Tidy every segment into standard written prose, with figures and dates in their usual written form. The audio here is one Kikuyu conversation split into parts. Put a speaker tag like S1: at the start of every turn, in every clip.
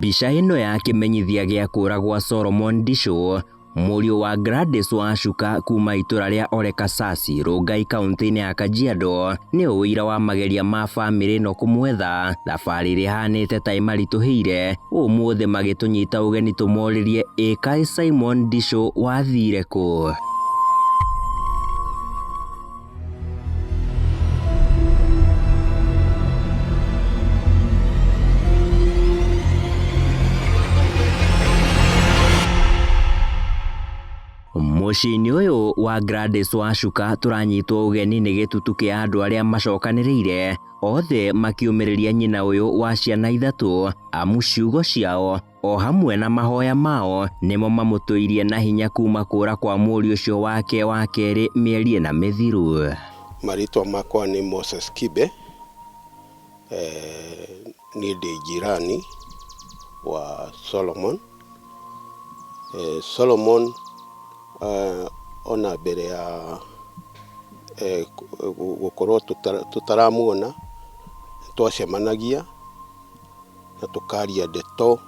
S1: Mbica ĩno ya kĩmenyithia gĩa kũra gwa Solomon Ndicũ, mũriũ wa Gladys Wacuka kuma itũra rĩa Olekasasi, Rongai kaunti-inĩ ya Kajiado, nĩyo ũira wa mageria ma bamĩrĩ ĩno kũmwetha, thabarĩ ĩrĩa ĩhanĩte ta ĩmaritũhĩire, ũmũthĩ magĩtũnyita ũgeni tũmorĩrie ĩ kaĩ Simon Ndicũ wathire kũ? Mũciĩ-inĩ ũyũ wa Gladys Wacuka tũranyitwo ũgeni nĩ gĩtutu kĩa andũ arĩa macokanĩrĩire othe makĩũmĩrĩria nyina ũyũ wa ciana ithatũ amu ciugo ciao o hamwe na mahoya mao nĩmo mamũtũirie na hinya kuma kũra kwa mũriũ ũcio wake wa kerĩ mĩeri ĩna mĩthiru.
S2: Marĩtwa makwa nĩ Moses Kibe, niĩ ndĩ jirani wa Solomon. Solomon ona mbere ya gũkorwo tũtaramuona twacemanagia na tũkaria ndeto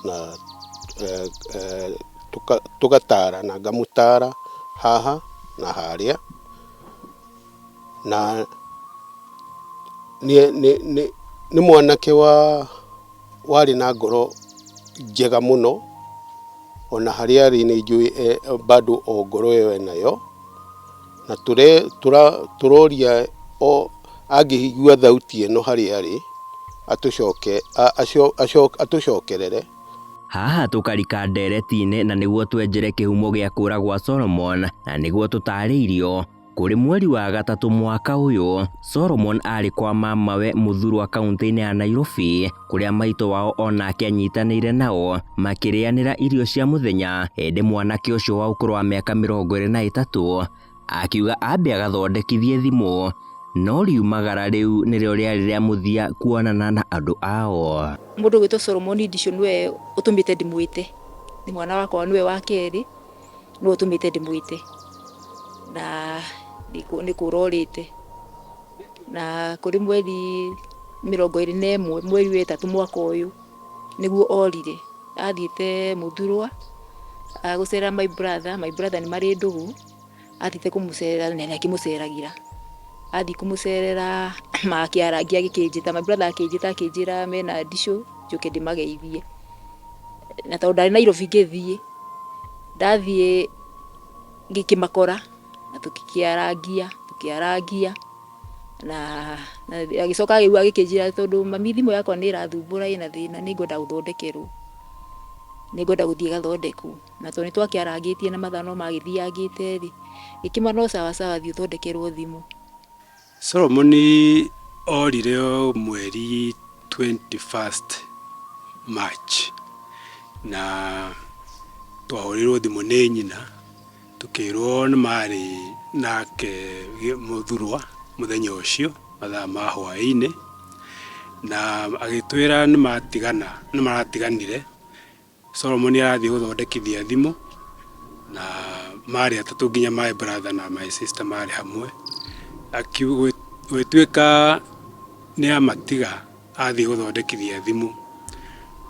S2: na tũgatarana, ngamũtara haha na harĩa, na nĩ mwanake warĩ na ngoro njega mũno, ona harĩa arĩ nĩ njũĩ bado o ngoro ĩyo enayo, na tũroria o angĩigua thauti ĩno harĩa arĩ, atũcokerere.
S1: Haha tũkarika ndereti-inĩ na nĩguo twenjere kĩhumo gĩa kũra gwa Solomon na nĩguo tũtarĩirio kũrĩ mweri wa gatatũ mwaka ũyũ Solomon arĩ kwa mamawe Mũthurwa kaunti-inĩ ya Nairobi kũrĩa maitũ wao onake anyitanĩire nao makĩrĩanĩra irio cia mũthenya ĩndĩ mwanake ũcio wa ũkũrũ wa mĩaka 23 akiuga ambe agathondekithie thimũ no riumagara rĩu nĩrĩo rĩarĩ rĩa mũthia kuonana na andũ ao.
S3: Mũndũ ũgwĩtwo Solomon Ndicũ nĩwe ũtũmĩte ndĩmwĩte, nĩ mwana wakwa nĩwe wa kerĩ, nĩwe ũtũmĩte ndĩmwĩte, na nĩ kũra orĩte. Na kũrĩ mweri 21 mweri wa ĩtatũ mwaka ũyũ nĩguo orire, athiĩte Mũthurwa gũcerera my brother, my brother nĩ marĩ ndũgũ, athiĩte kũmũcerera na nĩ akĩmũceragĩra. Athiĩ kũmũcerera makĩarangia agĩkĩnjĩta, my brother akĩnjĩta akĩnjĩra mena Ndicũ njũke ndĩmageithie. Na tondũ ndarĩ Nairobi ngĩthiĩ, ndathiĩ ngĩkĩmakora na tũkĩarangia, tũkĩarangia na agĩcoka agĩkĩnjĩra tondũ mami thimũ yakwa nĩ ĩrathumbũra ĩna thĩna nĩ ngwenda gũthondekerwo, nĩ ngwenda gũthiĩ ĩgathondekwo. Na tondũ nĩ twakĩarangĩtie na mathaa no magĩthiangĩte rĩ, ngĩkĩmwĩra no sawa sawa thiĩ ũthondekerwo thimũ.
S4: Solomon orire mweri 21st March na twahũrĩirwo thimũ nĩ nyina tũkĩrwo nĩ marĩ nake Mũthurwa mũthenya ũcio mathaa ma hwaĩ-inĩ, na agĩtwĩra nĩ matigana, nĩ maratiganire. Solomon arathiĩ gũthondekithia thimũ na marĩ atatũ nginya my brother na my sister marĩ hamwe. Gũgĩtuĩka nĩ amatiga athiĩ gũthondekithia thimũ.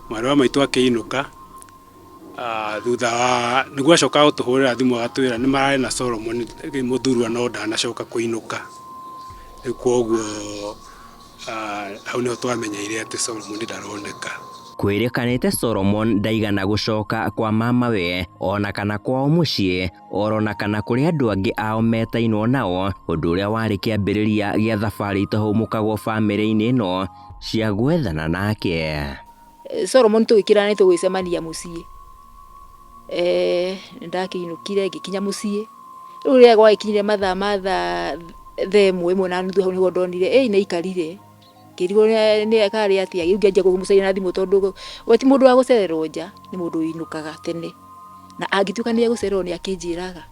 S4: Mwarĩ wa maitũ akĩinũka thutha wa nĩguo acoka gũtũhũrĩra thimũ agatwĩra nĩ mararĩ na Solomon Mũthurwa no ndanacoka kũinũka. Rĩu koguo hau nĩho twamenyeire atĩ Solomon ndaroneka.
S1: Kwĩrĩkanĩte Solomon ndaigana gũcoka kwa mamawe ona kana kwao mũciĩ orona kana kũrĩ andũ angĩ ao metainwo nao, ũndũ ũrĩa warĩ kĩambĩrĩria gĩa thabarĩ itahũmũkagwo bamĩrĩ-inĩ ĩno cia gwethana nake.
S3: Solomon tũgĩkĩrana nĩ tũgwĩcemania mũciĩ, nĩ ndakĩinũkire ngĩkinya mũciĩ, rĩu rĩrĩa gwagĩkinyire mathaa ma thaa 1:30 hau nĩguo ndonire ĩĩ nĩ aikarire, ngĩrigwo nĩ karĩ atĩa, rĩu ngĩanjia kũmũcaria na thimũ tondũ we ti mũndũ wa gũcererwo nja, nĩ mũndũ ũinũkaga tene, na angĩtuĩka nĩ egũcererwo nĩ akĩnjĩraga,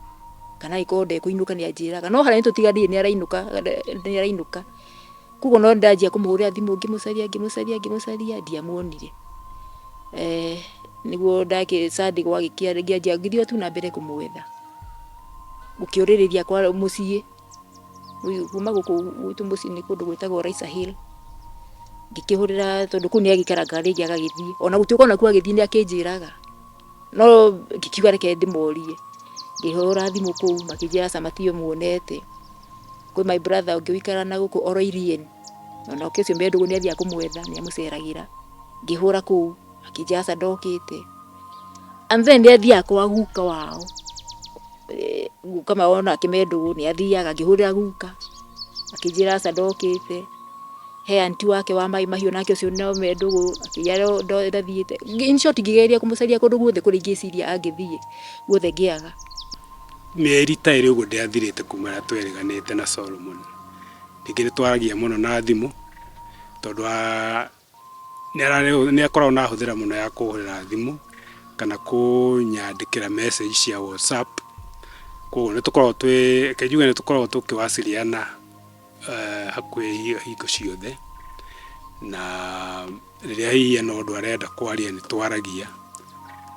S3: kana angĩkorwo ndekũinũka nĩ anjĩraga, no harĩa nĩ tũtiganire nĩ arainũka, nĩ arainũka. Koguo no ndanjia kũmũhũrĩra thimũ ngĩmũcaria ngĩmũcaria ngĩmũcaria ndiamuonire. Nĩguo Sunday gwagĩkĩa ngĩanjia ngĩthiĩ o tu na mbere kũmwetha. Gũkĩũrĩrĩria kwa mũciĩ, kuma gũkũ gwitũ mũciĩ nĩ kũndũ gwĩtagwo Raisa Hill. Ngĩkĩhũrĩra tondũ kũu nĩ agĩikaraga rĩngĩ agagĩthiĩ. Ona gũtuĩka ona kuo agĩthiĩ nĩ akĩnjĩraga. No ngĩkiuga reke ndĩmorie. Ngĩhũra thimũ kũu makĩnjĩra aca matio muonete. Kwĩ my brother ũngĩ ũikaraga na gũkũ Oloirien. Onake ũcio me ndũgũ nĩ athiaga kũmwetha nĩ amũceragĩra. Ngĩhũra kũu akĩnjĩra aca ndokĩte. And then nĩ athiaga kwa guka wao. Guka wao onake me ndũgũ nĩ athiaga, ngĩhũrĩra guka akĩnjĩra aca ndokĩte. He aunty wake wa Mai Mahiũ nake ũcio no me ndũgũ akĩnjĩra ndathiĩte. In short ngĩgeria kũmũcaria kũndũ guothe kũrĩa ingĩciria angĩthiĩ guothe ngĩaga.
S4: Mĩeri ta ĩrĩ ũguo ndĩathirĩte kuma rĩrĩa twerĩganĩte na Solomon. Ningĩ nĩ twaragia mũno na thimũ tondũ wa nĩ akoragwo na hũthĩra mũno ya kũhũrĩra thimũ kana kũnyandĩkĩra message cia WhatsApp. Koguo nĩ tũkoragwo twĩ, reke njuge nĩ tũkoragwo tũkĩwasiliana hakuhĩ hingo ciothe. Na rĩrĩa hihi hena ũndũ arenda kwaria nĩ twaragia,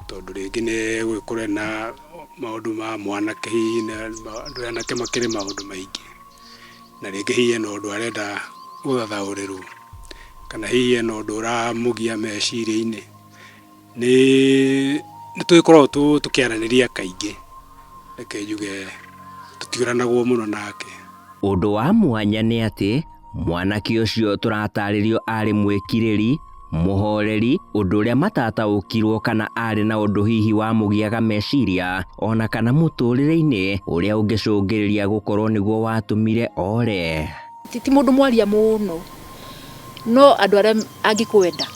S4: tondũ rĩngĩ nĩ egũgĩkorwo ena maũndũ ma mwanake hihi, andũ anake makĩrĩ maũndũ maingĩ. Na rĩngĩ hihi hena ũndũ arenda gũthathaũrĩrwo, kana hihi hena ũndũ ũramũgia meciria-inĩ. Nĩ tũgĩkoragwo tũkĩaranĩria kaingĩ, reke njuge tũtiũranagwo mũno nake.
S1: Ũndũ wa mwanya nĩ atĩ, mwanake ũcio tũratarĩrio arĩ mwĩkirĩri, mũhoreri, ũndũ ũrĩa matataũkirwo kana arĩ na ũndũ hihi wamũgiaga meciria ona kana mũtũrĩre-inĩ ũrĩa ũngĩcũngĩrĩria gũkorwo nĩguo watũmire ore.
S3: Ti mũndũ mwaria mũno, no andũ arĩa angĩkwenda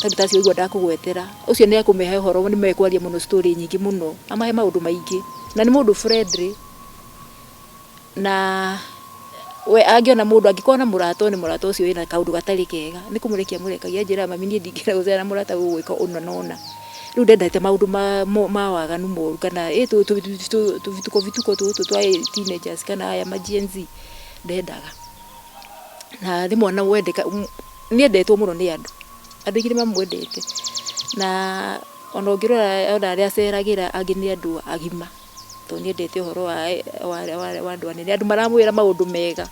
S3: tondũ ta acio waigua ndakũgwetera, ũcio nĩ ekũmehe ũhoro nĩ mekwaria mũno story nyingĩ mũno, amahe maũndũ maingĩ. Na nĩ mũndũ friendly na we angĩona mũndũ, angĩkorwo na mũrata one mũrata ũcio wĩna kaũndũ gatarĩ kega, nĩ kũmũrekia amũrekagia anjĩraga mami niĩ ndingĩenda gũcera na mũrata ũgwĩka ũna na ũna. Rĩu ndendete maũndũ ma waganu moru kana tũbituko bituko tũtũ twa teenagers kana aya ma Gen Z ndendaga. Na nĩ mwana wendeka, nĩ endetwo mũno nĩ andũ, andũ aingĩ nĩ mamwendete. Na ona ũngĩrora ona arĩa aceragĩra angĩ nĩ andũ agima, tondũ nĩ endete ũhoro wa andũ anene, andũ maramwĩra maũndũ mega,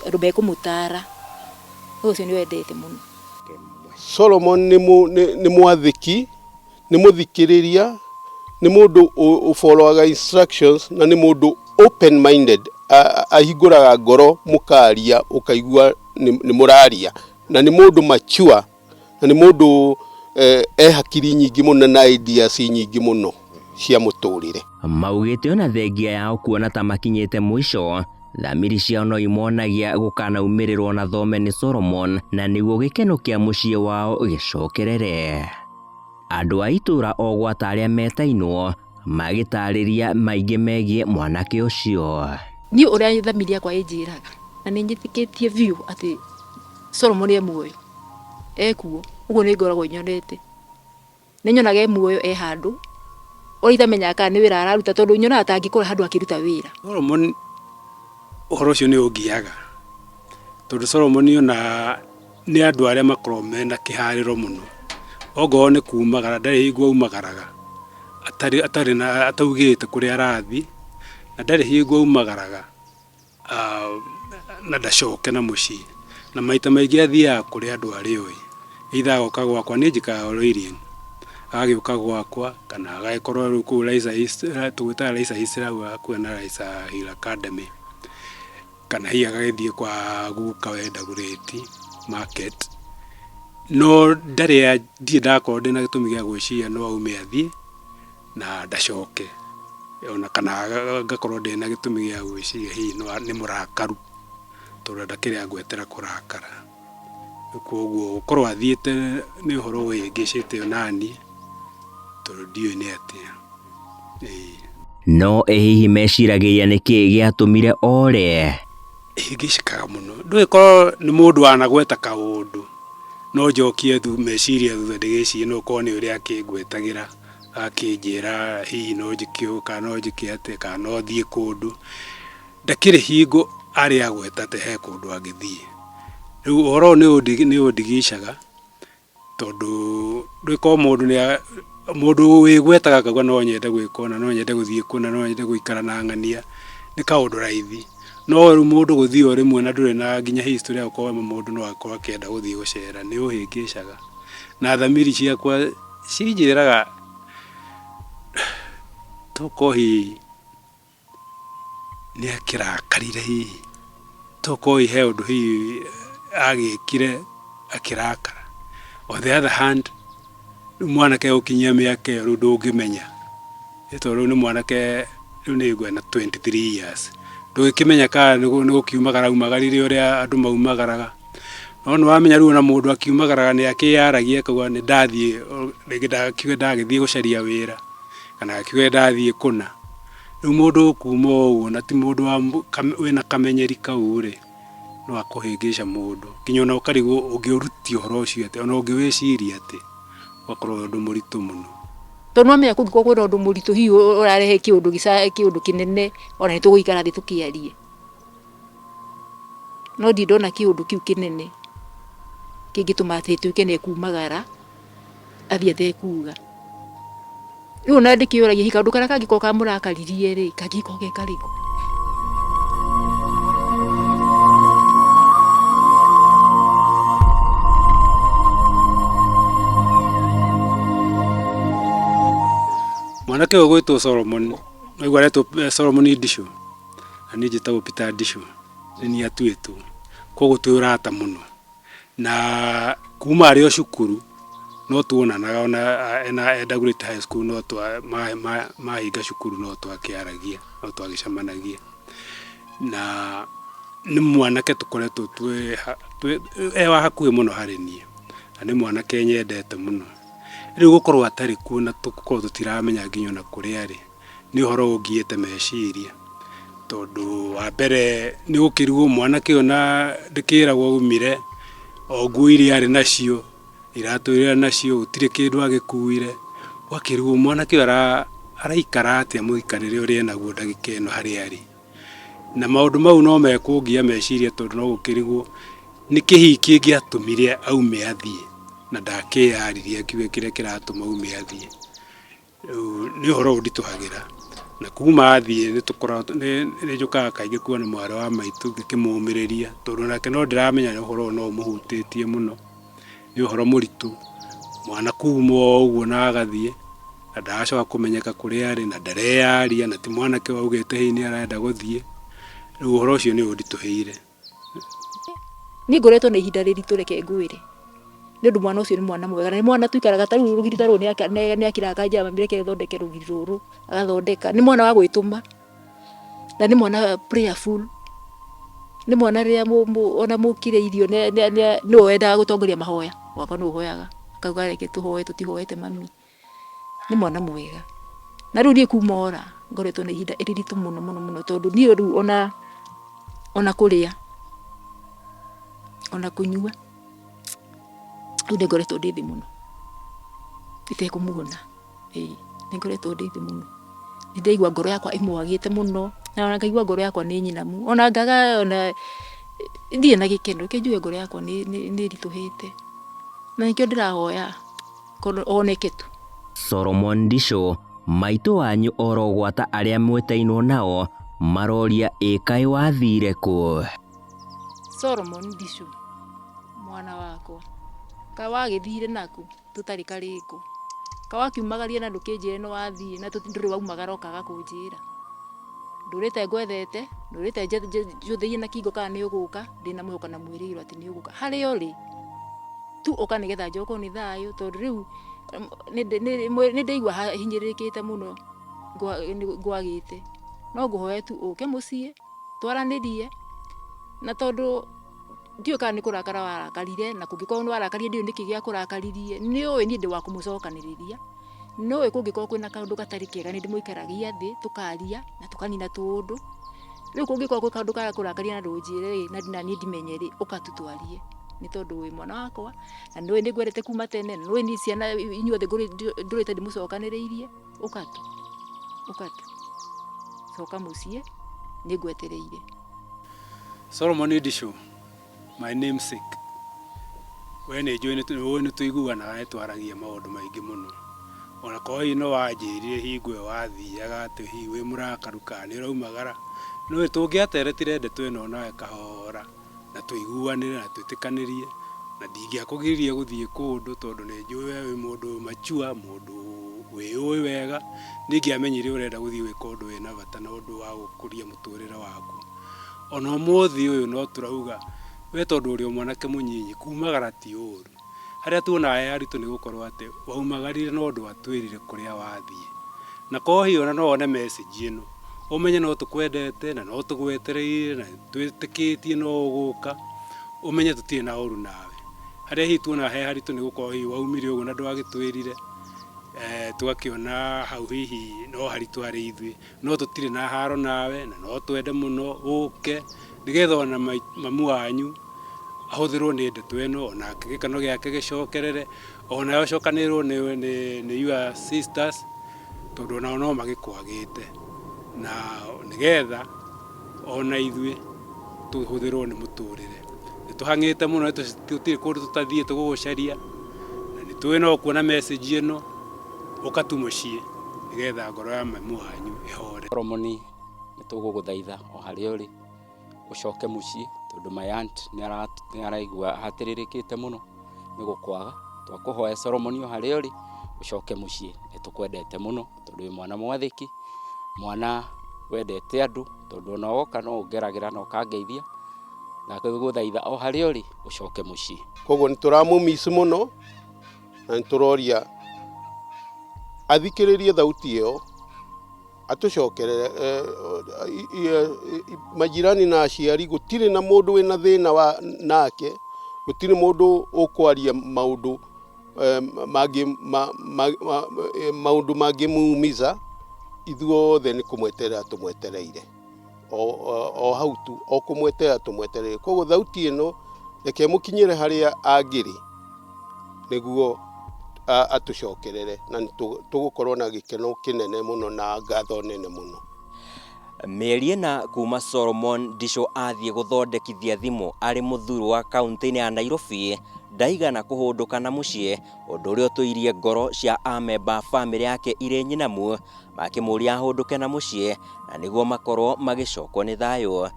S3: andũ mekũmũtara, ũcio nĩ endete mũno.
S2: Solomon nĩ mwathĩki, nĩ mũthikĩrĩria, nĩ mũndũ ũfollowaga instructions na nĩ mũndũ open minded, ahingũraga ngoro mũkaria ũkaigua nĩ mũraria, na nĩ mũndũ mature, na nĩ mũndũ e hakiri nyingĩ mũno na ideas nyingĩ mũno cia mũtũrĩre.
S1: Maugĩte ona thengia yao kuona ta makinyĩte mũico, thamiri ciao no imonagia gũkanaumĩrĩrwo na thome nĩ Solomon na nĩguo gĩkeno kĩa mũciĩ wao gĩcokerere. Andũ a itũra o gwata arĩa metainwo magĩtarĩria maingĩ megiĩ mwanake ũcio.
S3: Niĩ ũrĩa thamiri yakwa ĩnjĩraga na nĩ njĩtĩkĩtie biũ atĩ Solomon e muoyo, ekuo, ũguo nĩ ngoragwo nyonete. Nĩ nyonaga e muoyo e handũ, ũrĩa itamenyaga kana nĩ wĩra araruta tondũ nyonaga ta angĩkorwo handũ akĩruta wĩra.
S4: Solomon ũhoro ũcio nĩ ũngiaga, tondũ Solomon ona nĩ andũ arĩa makoragwo mena kĩharĩro mũno. Ongorwo nĩ kumagara ndarĩ hingo aumagaraga atarĩ na ataugĩte kũrĩa arathiĩ, na ndarĩ hingo aumagaraga na ndacoke na mũciĩ. Na maita maingĩ athiaga kũrĩ andũ arĩa oĩ, either agoka gwakwa, niĩ njikaraga Oloirien, agagĩũka gwakwa kana agagĩkorwo rĩu kũu Laiser East, tũgwĩtaga Laiser East hau hakuhĩ na Laiser Hill Academy, kana hihi agagĩthiĩ kwa guka we Dagoretti Market. No ndarĩ ndirĩ ndakorwo ndĩna gĩtũmi gĩa gwĩciria no aume athiĩ na ndacoke, ona kana ngakorwo ndĩna gĩtũmi gĩa gwĩciria hihi nĩ mũrakaru, tondũ ndakĩrĩ angwetera kũrakara. Koguo gũkorwo athiĩte nĩ ũhoro ũhĩngĩcĩte onaniĩ, tondũ ndiũĩ nĩ atĩa. Ĩĩ.
S1: No ĩ hihi meciragĩria nĩkĩ gĩatũmire ore?
S4: Hĩngĩcĩkaga mũno. Ndũgĩkorwo nĩ mũndũ wanagweta kaũndũ, no njokie meciria thutha ndĩgĩcirie no ũkorwo nĩ ũrĩa akĩngwetagĩra, akĩnjĩra hihi no njĩke ũũ kana no njĩke atĩa kana no thiĩ kũndũ. Ndakĩrĩ hingo arĩ agweta atĩ he kũndũ angĩthiĩ. Rĩu ũhoro ũyũ nĩ ũndigicaga tondũ ndũgĩkorwo mũndũ nĩ mũndũ wĩgwetaga akauga no nyende gwĩka ũna, no nyende gũthiĩ kũna, no nyende gũikara na ng'ania, nĩ kaũndũ raithi. No rĩu mũndũ gũthiĩ o rĩmwe na ndũrĩ na nginya history ya gũkorwo mũndũ no akorwo akĩenda gũthiĩ gũcera nĩ ũhĩngĩcaga. Na thamiri ciakwa cinjĩraga tokorwo hihi nĩ akĩrakarire hihi, tokorwo hihi he ũndũ hihi agĩkire akĩrakara. On the other hand, rĩu mwanake gũkinyia mĩaka ĩyo rĩu ndũngĩmenya, nĩ tondũ rĩu nĩ mwanake rĩu nĩ ena 23 years, ndũngĩkĩmenya kana nĩ gũkiumagara aumagarire ũrĩa andũ maumagaraga. No nĩ wamenya rĩu ona mũndũ akiumagaraga nĩ akĩyaragia akauga nĩ ndathiĩ rĩngĩ ndakiuge ndagĩthiĩ gũcaria wĩra kana akiuge ndathiĩ kũna. Rĩu mũndũ ũkuma ũguo na ti mũndũ wĩna kamenyeri kau rĩ, no akũhĩngĩca mũndũ nginya ona ũkarigwo ũngĩũrutia ũhoro ũcio atĩa, ona ũngĩwĩciria atĩa, ũgakorwo wĩ ũndũ mũritũ mũno.
S3: Tondũ nĩwamenya kũngĩkorwo kwĩna ũndũ mũritũ hihi ũrarehe kĩũndũ kĩũndũ kĩnene ona nĩtũgũikara thĩ tũkĩarie. No ndirĩ ndona kĩũndũ kĩu kĩnene kĩngĩtũma atĩ ĩtuĩke nĩ ĩkumagara athiĩ atekuga. Rĩu ona ndĩkĩũragia hihi kaũndũ karĩa kangĩkorwo kamũrakaririe rĩ, kangĩkorwo ge karĩkũ?
S4: Mwanake ũyũ ũgwĩtwo Solomon, waigua aretwo Solomon Ndicũ, na niĩ njĩtagwo Peter Ndicũ, nĩ niĩ atuĩtwo. Koguo twĩ ũrata mũno. Na kuma arĩ o cukuru no tuonanaga ona ena e Dagoretti High School no twa mahinga cukuru no twakĩaragia, no twagĩcemanagia. Na nĩ mwanake tũkoretwo twĩ e wa hakuhĩ mũno harĩ niĩ, na nĩ mwanake nyendete mũno. Rĩu gũkorwo atarĩ kuo na tũkorwo tũtiramenya nginya ona kũrĩa arĩ, nĩ ũhoro ũngiĩte meciria, tondũ wa mbere nĩ gũkĩrigwo mwanake ũyũ na ndĩkĩragwo aumire o nguo iria arĩ nacio, iratũ iria arĩ nacio, gũtirĩ kĩndũ agĩkuire, ũgakĩrigwo mwanake ũyũ araikara atĩa mũikarĩre ũrĩa enaguo ndagĩka ĩno harĩa arĩ. Na maũndũ mau no mekũngia meciria tondũ no gũkĩrigwo nĩkĩ hihi kĩngĩatũmire aume athiĩ na ndakĩyaririe akiuge kĩrĩa kĩratũma aume athiĩ. Rĩu nĩ ũhoro ũnditũhagĩra na kuma athiĩ nĩ tũkoragwo nĩ njũkaga kaingĩ kuona mwarĩ wa maitũ ngĩkĩmũmĩrĩria tondũ onake no ndĩramenya ũhoro ũyũ no ũmũhutĩtie mũno, nĩ ũhoro mũritũ mwana kuma o ũguo na agathiĩ na ndaracoka kũmenyeka kũrĩa arĩ na ndareyaria na ti mwanake waugĩte hihi nĩ arenda gũthiĩ, rĩu ũhoro ũcio nĩ ũnditũhĩire.
S3: Niĩ ngoretwo na ihinda rĩritũ reke ngwĩre, nĩ ũndũ mwana ũcio nĩ mwana mwega, na nĩ mwana tũikaraga ta rĩu rũgiri ta rũrũ nĩ akiraga akanjĩra mami reke thondeke rũgiri rũrũ, agathondeka. Nĩ mwana wa gwĩtũma, na nĩ mwana prayerful, nĩ mwana rĩrĩa ona mũkire irio nĩwe wendaga gũtongoria mahoya, gwakwa nĩwe ũhoyaga, akauga reke tũhoe tũtihoete mami. Nĩ mwana mwega. Na rĩu niĩ kuma ora ngoretwo na ihinda rĩritũ mũno mũno mũno tondũ niĩ rĩu ona ona kũrĩa ona kũnyua rĩu nĩ ngoretwo ndĩ thĩ mũno itekũmuona. Ĩĩ nĩ ngoretwo ndĩ thĩ mũno. Nĩ ndĩraigua ngoro yakwa ĩmwagĩte mũno na ona ngaigua ngoro yakwa nĩ nyinamu ona ngaga ona ndirĩ na gĩkeno. Reke njuge ngoro yakwa nĩ ĩritũhĩte na nĩkĩo ndĩrahoya. Oneke tu.
S1: Solomon Ndicũ, maitũ wanyu oro gwata arĩa mwĩtainwo nao maroria ĩ kaĩ wathire kũ?
S3: Solomon Ndicũ, mwana wakwa, kaĩ wagĩthire nakũ tũtarĩ karĩko? Kaĩ wakiumagaria na ndũkĩnjĩre nĩ wathiĩ na ndũrĩ waumagara ũkaga kũnjĩra? Ndũrĩte ngwethete, ndũrĩte njũthĩirie na kĩongo kana nĩ ũgũka, ndĩna mwĩhoko na mwĩrĩgĩrĩro atĩ nĩ ũgũka. Harĩa ũrĩ, tu ũka nĩgetha njokwo nĩ thayũ tondũ rĩu nĩ ndĩraigua hinyĩrĩrĩkĩte mũno ngwagĩte. No ngũhoe tu ũke mũciĩ twaranĩrie na tondũ ndiũĩ kana nĩ kũrakara warakarire na kũngĩkorwo nĩ warakarire ndiũĩ nĩkĩ gĩakũrakaririe. Nĩ ũĩ niĩ ndĩ wa kũmũcokanĩrĩria, nĩ ũĩ kũngĩkorwo kwĩna kaũndũ gatarĩ kega nĩ ndĩmũikaragia thĩ tũkaria na tũkanina tũũndũ. Rĩu kũngĩkorwo gwĩ kaũndũ karakũrakaria na ndũnjĩre ĩ, na niĩ ndimenye rĩ, ũka tu twarie. Nĩ tondũ wĩ mwana wakwa, na nĩ ũĩ nĩ ngwendete kuma tene, na nĩ ũĩ niĩ ciana inyuothe ndũrĩte ndĩmũcokanĩrĩirie, ũka tu, ũka tu. Coka mũciĩ, nĩ ngwetereire.
S4: Solomon Ndicũ, my namesake, we nĩ njũĩ nĩ tũiguanaga nĩ twaragia maũndũ maingĩ mũno. Ona korwo hihi nĩ wanjĩrire hingo ĩyo wathiaga atĩ hihi wĩ mũrakaru kana nĩ ũraumagara, No tũngĩateretire ndeto ĩno nawe kahora na tũiguanĩre na twĩtĩkanĩrie, na ndingĩakũgiririe gũthiĩ kũndũ tondũ nĩ njũĩ we wĩ mũndũ mature, mũndũ wĩyũĩ wega, nĩ ingĩamenyire ũrenda gũthiĩ gwĩka ũndũ wĩna bata na ũndũ wa gũkũria mũtũrĩre waku. Ona ũmũthĩ ũyũ no tũrauga we tondũ ũrĩ o mwanake mũnyinyi, kumagara ti ũru. Harĩa tuonaga he haritũ nĩ gũkorwo atĩ waumagarire no ndwatwĩrire kũrĩa wathiĩ. Na korwo hihi ona no wone message ĩno, ũmenye no tũkwendete na no tũgwetereire na twĩtĩkĩtie no ũgũka, ũmenye tũtirĩ na ũru nawe. Harĩa hihi tuonaga he haritũ nĩ gũkorwo hihi waumire ũguo na ndwagĩtwĩrire, tũgakĩona hau hihi no haritũ harĩ ithuĩ, no tũtirĩ na haro nawe na no twende mũno ũke nĩgetha ona mamu wanyu ahũthĩrwo nĩ ndeto ĩno, onake gĩkeno gĩake gĩcokerere, onawe ũcokanĩrĩrwo nĩ your sisters, tondũ onao no magĩkwagĩte, na nĩgetha ona ithuĩ tũhũthĩrwo nĩ mũtũrĩre. Nĩ tũhang'ĩte mũno, tũtirĩ kũndũ tũtathiĩte gũgũcaria, na nĩ tũĩ no ũkuona message ĩno, ũka tu mũciĩ nĩgetha ngoro ya mamu wanyu ĩhore.
S5: Solomon, nĩ tũgũgũthaitha o harĩa ũrĩ ũcoke mũciĩ, tondũ my aunt nĩ araigua ahatĩrĩrĩkĩte mũno nĩ gũkwaga. Twakũhoya Solomon o harĩa ũrĩ ũcoke mũciĩ, nĩ tũkwendete mũno tondũ wĩ mwana mwathĩki, mwana wendete andũ, tondũ ona woka no ũngeragĩra na ũkangeithia. Ndagũthaitha o harĩa ũrĩ ũcoke mũciĩ.
S2: Koguo nĩ tũramũmiss mũno na nĩ tũroria athikĩrĩrie thauti ĩyo, atũcokerere. Majirani na aciari, gũtirĩ na mũndũ wĩna thĩna wa nake, gũtirĩ mũndũ ũkwaria maũndũ mangĩ, maũndũ mangĩmuumiza. Ithuothe nĩ kũmweterera tũmwetereire o hau tu, o kũmweterera tũmwetereire. Koguo thauti ĩno reke mũkinyĩre harĩa angĩrĩ nĩguo atũcokerere, na nĩ tũgũkorwo na gĩkeno kĩnene mũno na ngatho nene mũno.
S1: Mĩeri 4 kuma Solomon Ndichu athiĩ gũthondekithia thimũ arĩ mũthurwa kaunti-inĩ ya Nairobi, ndaigana kũhũndũka na mũciĩ, ũndũ ũrĩa ũtũirie ngoro cia amemba a bamĩrĩ yake irĩ nyinamu, makĩmũria ahũndũke na mũciĩ na nĩguo makorwo magĩcokwo nĩ thayũ.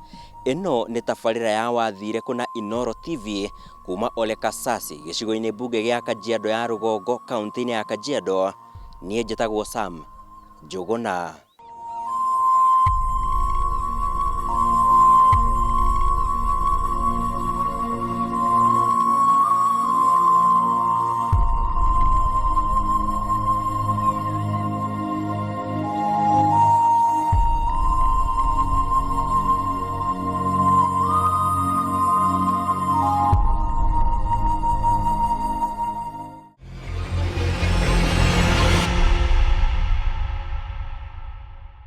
S1: Ĩno nĩ tabarĩra ya Wathire Kũna Inooro TV kuma Ole Kasasi gĩcigo-inĩ mbunge gĩa Kajiado ya Rũgongo kaunti-inĩ ya Kajiado. Niĩ njĩtagwo Sam Njũgũna.